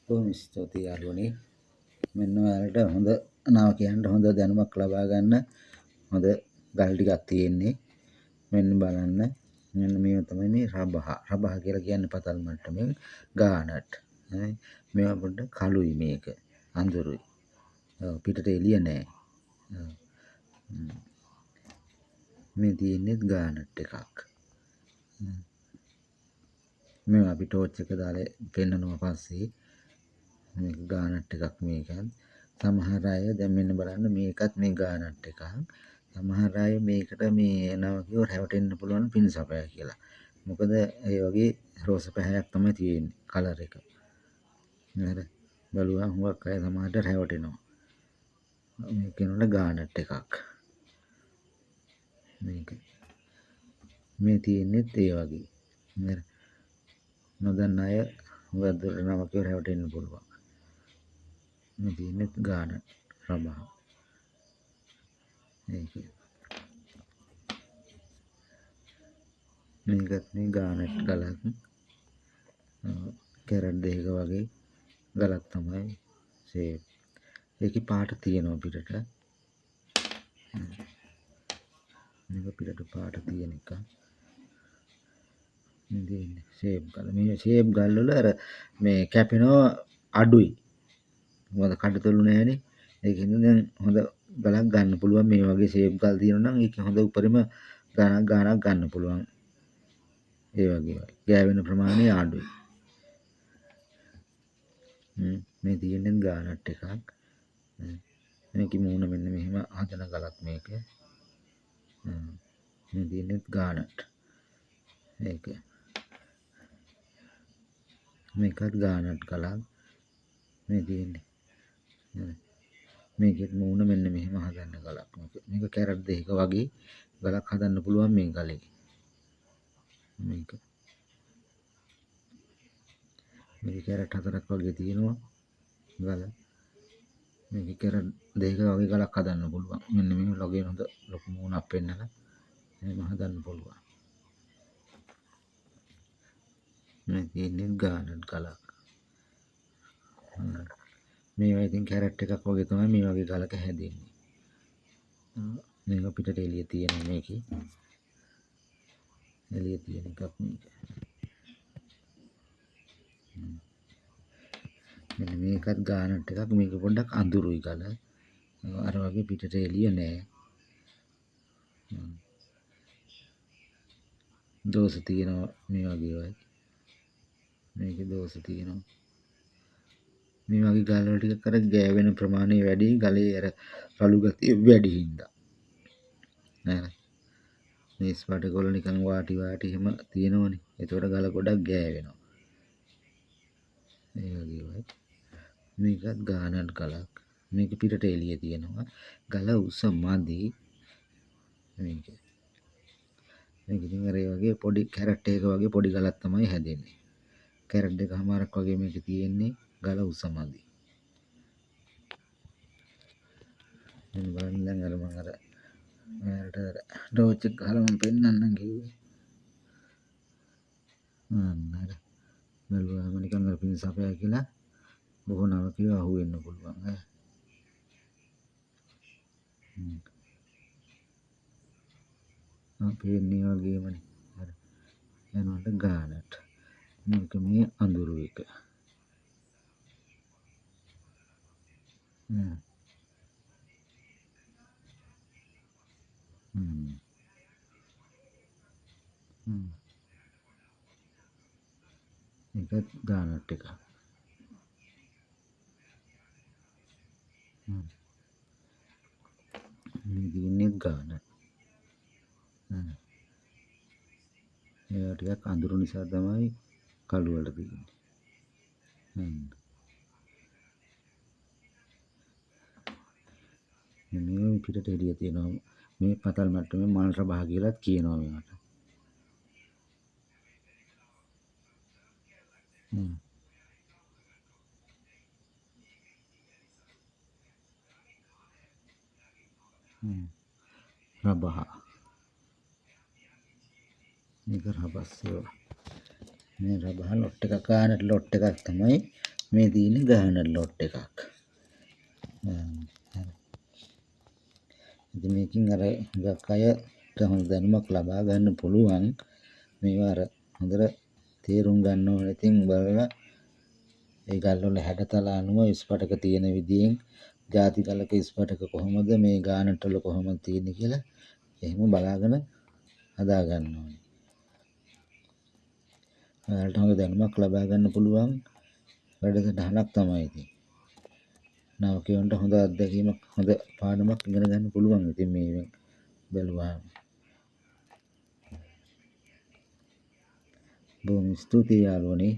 බොහොම ස්තුතියි යාළුවනේ. මෙන්න ඔයාලට හොඳ නාවකයන්ට හොඳ දැනුමක් ලබා ගන්න හොඳ ගල් ටිකක් තියෙන්නේ. මෙන්න බලන්න. මෙන්න මේවා තමයි මේ රබහ. රබහ කියලා කියන්නේ පතල් මට්ටමින් ගානට්. මේවා පොඩ්ඩක් කළුයි මේක. අඳුරුයි. පිටට එළිය නෑ. මේ තියෙන්නේ ගානට් එකක්. මේවා අපි ටෝච් එක දාලා පෙන්නනවා පස්සේ. මේක ගානට් එකක් මේකත්. සමහර අය දැන් මෙන්න බලන්න මේකත් මේ ගානට් එකක්. සමහර අය මේකට මේ නවකයෝ රැවටෙන්න පුළුවන් පින්සපය කියලා. මොකද ඒ වගේ රෝස පැහැයක් තමයි තියෙන්නේ කලර් එක. නේද? බලුවා හුඟක් අය සමහරට රැවටෙනවා. මේක කියනකොට ගානට් එකක්. මේක. මේ තියෙන්නේත් ඒ වගේ. නේද? නොදන්න අය හුඟක් දුරට නවකයෝ රැවටෙන්න පුළුවන්. මේ තියෙන්නේ ගානට් රබහ. මේක. මේකත් මේ ගානට් ගලක්. කැරට් දෙකක වගේ ගලක් තමයි ෂේප්. ඒකේ පාට තියෙනවා පිටට. මේක පිටට පාට තියෙන එක. මේ තියෙන්නේ ෂේප් ගල. මේ ෂේප් ගල් වල අර මේ කැපෙනවා අඩුයි. මොකද කඩතොළු නෑනේ. ඒක හින්දා දැන් හොඳ ගලක් ගන්න පුළුවන්. මේ වගේ ෂේප් ගල් තියෙනවා නම් ඒකේ හොඳ උපරිම ගාණක් ගන්න පුළුවන්. ඒ වගේ ගෑවෙන ප්‍රමාණය අඩුයි. මේ තියෙන්නේ ගානට් එකක්. මේකේ මූණ මෙන්න මෙහෙම හදන ගලක් මේක. මේ තියෙන්නේ ගානට්. ඒක. මේකත් ගානට් ගලක්. මේ තියෙන්නේ. මේකෙත් මූණ මෙන්න මෙහෙම හදන්න ගලක්. මේක කැරට් දෙකක වගේ ගලක් හදන්න පුළුවන් මේ ගලේ. මේක. මේක කැරට් හතරක් වගේ තියෙනවා ගල. මේක කැරට් දෙකක වගේ ගලක් හදන්න පුළුවන්. මෙන්න මේ වගේ හොඳ ලොකු මූණක් පෙන්නලා එහෙම හදන්න පුළුවන්. මේ තියෙන්නේ ගානට් ගලක්. මේවා ඉතින් කැරට් එකක් වගේ තමයි මේ වගේ ගලක හැදෙන්නේ. මේක පිටට එළිය තියෙන මේකේ. එළිය තියෙන එකක් මේක. මෙන්න මේකත් ගානට් එකක්. මේක පොඩ්ඩක් අඳුරුයි ගල. අර වගේ පිටට එළිය නෑ. දෝෂ තියෙනවා මේ වගේ ඒවායි. මේකේ දෝෂ තියෙනවා. මේ වගේ ගල් වල ටිකක් අර ගෑවෙන ප්‍රමාණය වැඩි, ගලේ අර රළු ගතිය වැඩි හින්දා. නේද? මේ ස්පටික වල නිකන් වාටි වාටි එහෙම තියෙනවනේ. ඒතකොට ගල ගොඩක් ගෑවෙනවා. ඒ වගේ ඒවායි. මේකත් ගානට් ගලක්. මේක පිටට එළිය තියෙනවා. ගල උස මදි. මේක. මේක ඉතින් අර ඒ වගේ පොඩි කැරට් එකක වගේ පොඩි ගලක් තමයි හැදෙන්නේ. කැරට් දෙකමාරක් වගේ මේක තියෙන්නේ. ගල උස මදි. මෙන්න බලන්න දැන් අර මං අර ඔයාලට අර ටෝච් එක ගහලා මං පෙන්නන්නම් කිව්වේ. අන්න අර බැලුවාම නිකන් අර පින්සපය කියලා බොහෝ නවකයෝ අහු වෙන්න පුළුවන් ඈ. ආ පේන්නේ වගේමනේ. අර යනකොට ගානට. මේක මේ අඳුරු එක. මේකත් ගානට් එකක්. මේ තියෙන්නේ ගානට්. ඒවා ටිකක් අඳුරු නිසා තමයි කළු වල තියෙන්නේ. මේ පිටට එළිය තියෙනවා. මේ පතල් මට්ටමේ මල් රබහ කියලාත් කියනවා මේවට. රබහ. මේක රබස් ඒවා. මේ රබහ ලොට් එකක් ගන්නට ලොට් එකක් තමයි. මේ තියෙන ගානට් ලොට් එකක්. ඉතින් මේකෙන් අර හුඟක් අයට හොඳ දැනුමක් ලබා ගන්න පුළුවන්. මේවා අර හොඳට තේරුම් ගන්න ඕනේ. ඉතින් බලලා ඒ ගල් වල හැඩතල අනුව ස්පටක තියෙන විදියෙන් ජාති ගලක ස්පටක කොහොමද මේ ගානට් වල කොහොමද තියෙන්නේ කියලා එහෙම බලාගෙන හදා ගන්න ඕනේ. ඔයාලට හොඳ දැනුමක් ලබා ගන්න පුළුවන් වැඩසටහනක් තමයි ඉතින්. නවකයන්ට හොඳ අත්දැකීමක් හොඳ පාඩමක් ඉගෙන ගන්න පුළුවන් ඉතින් මේ බැලුවාම. බොහොම ස්තුතියි යාළුවනේ.